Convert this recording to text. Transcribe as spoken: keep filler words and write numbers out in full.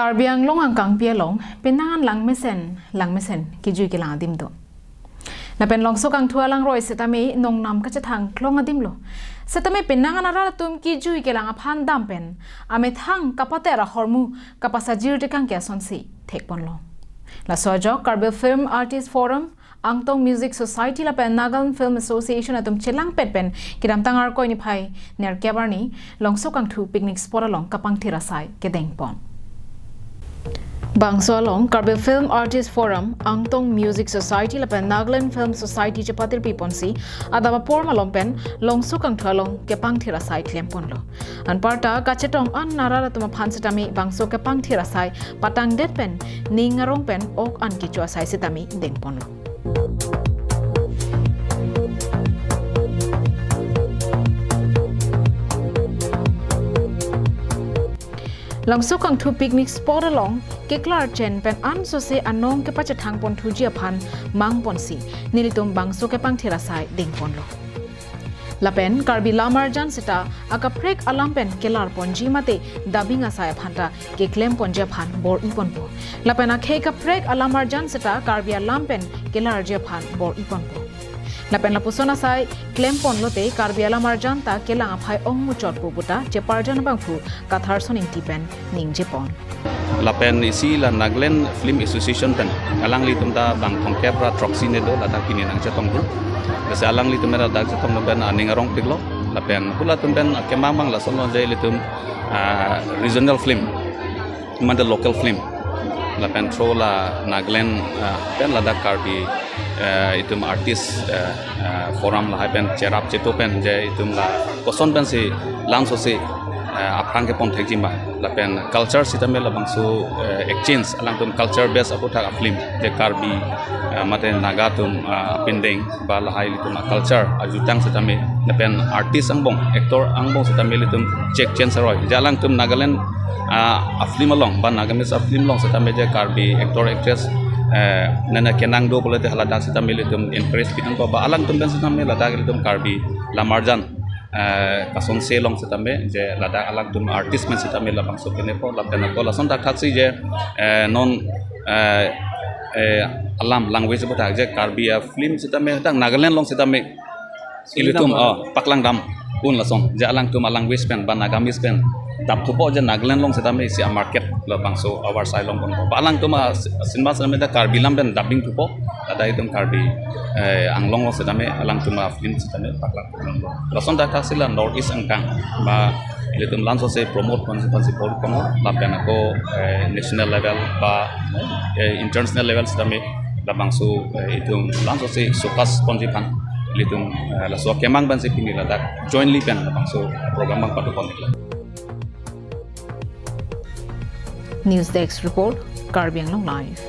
Karbi Anglong angkangpi along penang an langmesen langmesen kijui kelang adim do. Lapen Longso Kangthu alangroi setame nongnam kachethang klong adim lo. Setame penang an arat atum kijui kelang aphan dam pen amethang kapater ahormu kapasajir tekang ke asonsi thekponlo. Laso ajok Karbi Film Artist Forum, Angtong Music Society lapen Nagaland Film Association atum chelangpet pen kedamtang Arkoi niphai nerkep arni Longso Kangthu picnic spot along kapangthir asai kedengpon. Bangso along Karbi Film Artist Forum, Angtong Music Society lapen Nagaland Film Society chepatirpi ponsi adap apor malom pen Longso Kangthu along kepangthir asai klemponlo. Anparta kachetong an arat atum aphan setame bangso kepangthir asai patangdet pen ning arong pen ok an kecho asai setame dengponlo. Longso Kangthu picnic spot along keklar chen pen ansose anong kepachethang ponthuji aphan mangponsi nelitum bangso kepangthir asai dengponlo. Lapen Karbi lam arjan seta akaprek alam pen kelar ponji mate dubbing asai aphan ta keklem ponji aphan bor-i ponpo. Lapen akhei kaprek alam arjan seta Karbi alam pen kelarji aphan bor-i ponpo. Lapen lapuson asai klempon lote Karbi alam arjan ta kelang aphai ong muchotpo puta cheparjan abangphu Kathar Soningti pen ningjepon. Lapen isi la Nagaland Film Association pen alanglitum ta bang thomkep ra throksi ne do, lata pini nangchetongdun. Lasi alanglitum era dak chetongdun pen aning arongpiklo. Lapen halatum pen kemang abang lasonlo je ilitum, ah, regional film, mate local film. Lapen through la Nagaland, ah, pen ladak Karbi, eh, itum artist, eh, eh, forum lahai pen cherap cheto pen je itum la koson pensi lansose, eh, aphrang kepon thekji ma. Lapen culture setame labangso, eh, exchange alangtum culture base aputhak a-film je Karbi, eh, mate Naga atum, eh, pindeng ba lahai ilitum a-culture ajutang setame lapen artist angbong, actor angbong setame ilitum check change aroi. Je alangtum Nagaland, ah, a-film along ba Nagamese a-film along setame je Karbi actor actress, eh, nana kenang do pulote haladak setame ilitum encourage pidunpo ba alangtum pen setame ladak ilitum Karbi lam arjan, eh, kasonse along setame je ladak alangtum artist pen setame labangso kenepo lapen ako lason thakthaksi je, eh, non, eh, eh, alam language aputhak je Karbi a-film setame dak Nagaland along setame ilitum, oh, paklangdam un lason je alangtum a-language pen ba Nagamese pen dap thupo je Nagaland along setame isi a-market labangso avarsai longponpo. Ba alangtum a-cinema setame dak Karbi lam pen dubbing thupo, ladak itum Karbi, eh, Anglong along setame alangtum a-film setame paklang. Lason thakthaksi la North East angkang ba ilitum lansose promote ponsi ponsi por ponlo lapen ako, eh, national level ba, eh, international level setame labangso, eh, itum lansose showcase ponji aphan ilitum, eh, laso kemang pensi pini ladak jointly pen labangso program abang pado pon. News Desk Report, Karbi Anglong Live.